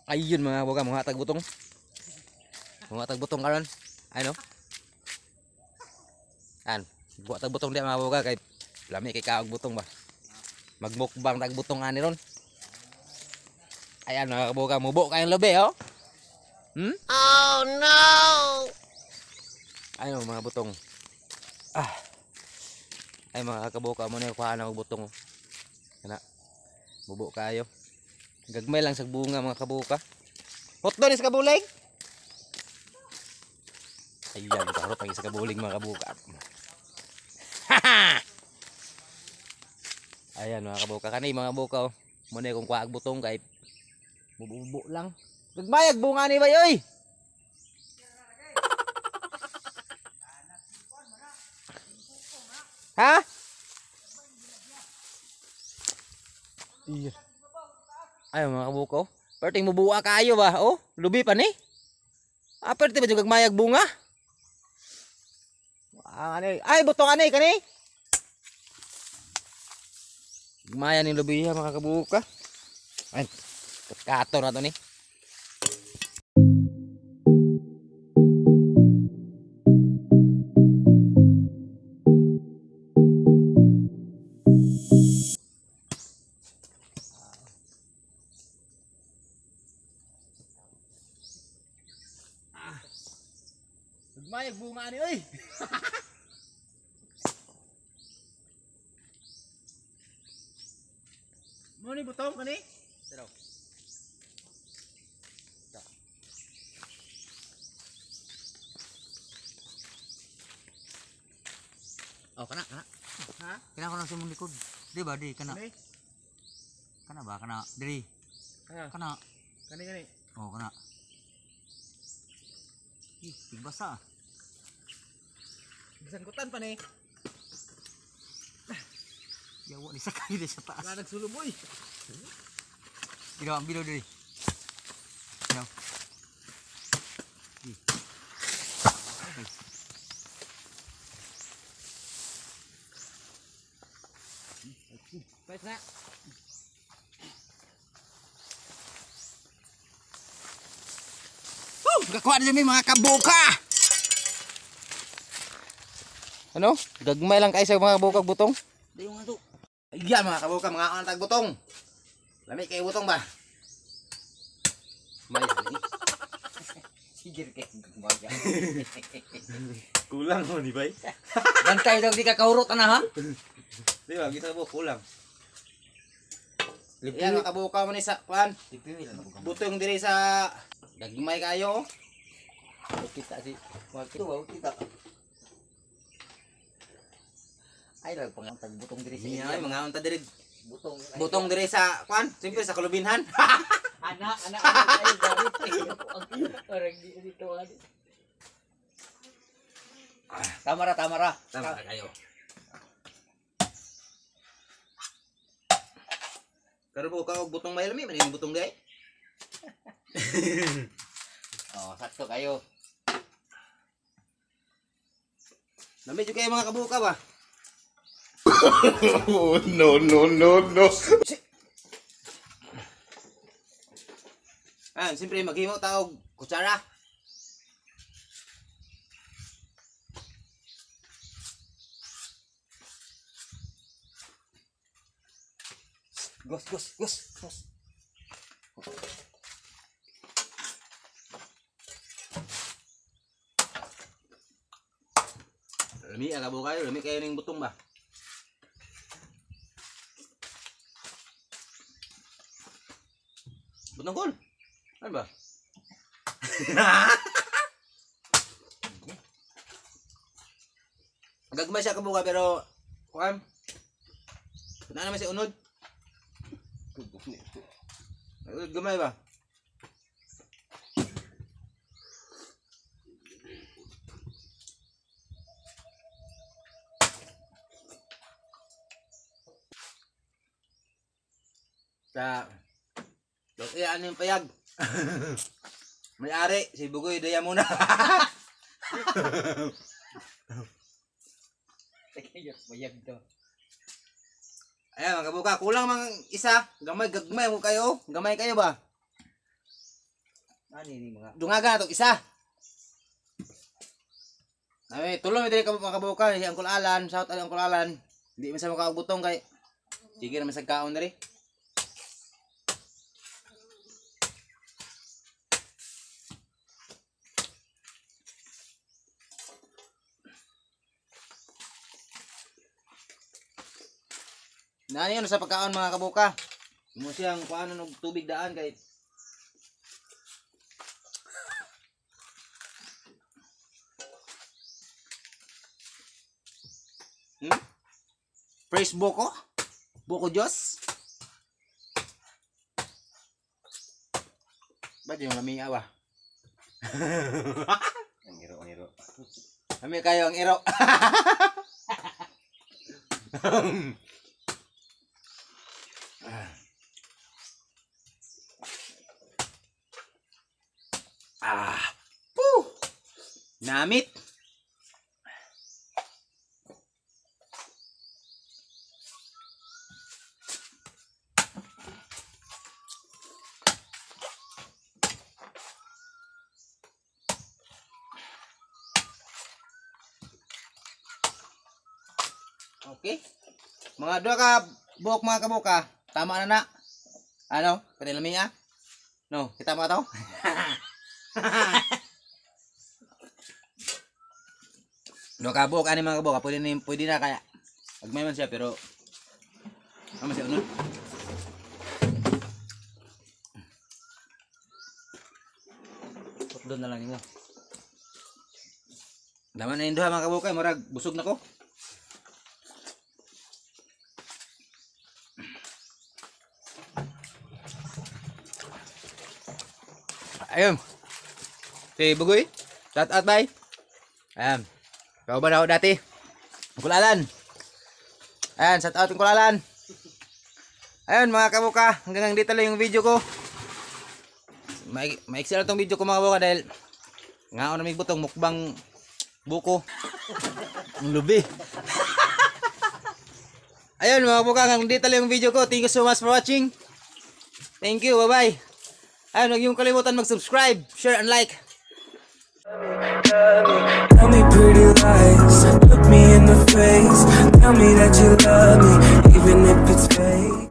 Ayun mga kabuka, mga tagbutong. Mga tagbutong karon. Ano? An, buwa tagbutong di mga kabuka kay lami kay kaog butong ba. Magmukbang tagbutong ani ron. Ayan mga kabuka, mubo kayong labi oh. Hmm? Oh no! Ayun mga butong. Ah. Ay mga kabuka mo na yung kuha ng butong. Oh. Kana. Mubo kayo. Gagmay lang sa bunga mga kabuka. Hotdog is kabulig. Ayan, karot ang isa kabulig mga kabuka. Ayan mga kabuka. Kani mga kabuka oh. Muna yung kuha butong kay mububo lang. Gagmayag bunga ni bay oy. Ha? Iya. Ay mga kabuko. Perting mubuwa kayo ba? Oh, lubi pa ni. Ah, perte ba yung gagmayag bunga? Ah, ano, ay, butong ani kani. Gmaya ni lubi mga kabuka. Ay, katkato na to ni. Gagmayag bunga ni oy. Mo ni butong kani? Pero. Oh, kana kana. Ha? Kana ko nang sa imong likod. Di ba di kana? Kani? Kana ba kana diri? Kana. Kana. Kani kani. Oh, kana. Ih, tigbasa. Bisangkutan pa ni. Yawa ni sakay di sa taas. Wala nagsulom oy. Bidaw, ang bidaw diri. Bidaw. Ih. Okay. Pwes na. Woo! Gakuha na mi mga kabuka. Ano? Gagmay lang kayo sa mga kabukag butong. Di yung ato. Ayan mga kabuka, mga anang butong. Lami kayo butong ba? May Sige kay gumaya. Kulang mo di ba? Bantay daw di ka kaurot ana ha. Di ba? Gisa mo kulang. Ayan mga kabuka mo ni sa kuan. Butong diri sa gagmay kayo. oh. Kita si kita wow kita. Ay lang pang tagbutong diri sa Niya ay mga unta diri. butong. Butong diri sa kuan, siyempre sa kalubinhan. Ana ana ana ay garit. Orang di dito ani. Tama ra, tama ra. Tama kayo. Karon po ka og butong may lami, man yung butong dai. Oh, sakto kayo. Lami jud kayo mga kabuka ba? Oh, no, no, no, no. Ayan, siyempre maghimo ta og kutsara. Gos gos gos gos. Lami ang kabuka, lami kayo ning butong ba? Butong kol. Ano ba? Gagmay siya kabuka pero kuan. Kuna naman siya unod. Unod gamay ba? Sa Dok, iya, ano yung payag? May-ari, si Bugoy Daya muna. Bayag to. Ayan mga kabuka, kulang mga isa. Gamay, gagmay mo kayo. Gamay kayo ba? Ani ni mga. Dungaga na to isa. Ay, tuloy diri ka mga kabuka si Uncle Alan, shout out Uncle Alan. Hindi man sa makaugutong kay sige naman sa kaon diri. Nani ano sa pagkaon, mga kabuka? Mo siyang kuano og tubig daan kay. Praise Boko? Boko Diyos? Ba't yung lami awa? Ang iro, ang iro. Lami kayo ang iro. Ah. Puh! Namit. Okay. Mga duha ka buok, mga kabuka. Tama na na. Ano? Pwede lami ah? No, kita mo to? Duha ka buok ani, mga kabuka, pwede na kaya. Agmay man siya pero ano siya unod. Doon na lang nimo. Dama na yung duha, mga kabuka, murag busog na ko. Ayun. Si Bugoy. Shout out, bye. Ayan. Kauban ako dati. Kulalan. Ayan, shout out yung kulalan. Ayun, mga kabuka, hanggang dito lang yung video ko. Maiksi lang tong video ko, mga kabuka, dahil nga ako na may butong mukbang buko. Ang lubi. Ayun, mga kabuka, hanggang dito lang yung video ko. Thank you so much for watching. Thank you, bye-bye. Ayun, huwag niyong kalimutan mag-subscribe, share, and like. Tell me pretty lies, look me in the face. Tell me that you love me, even if it's fake.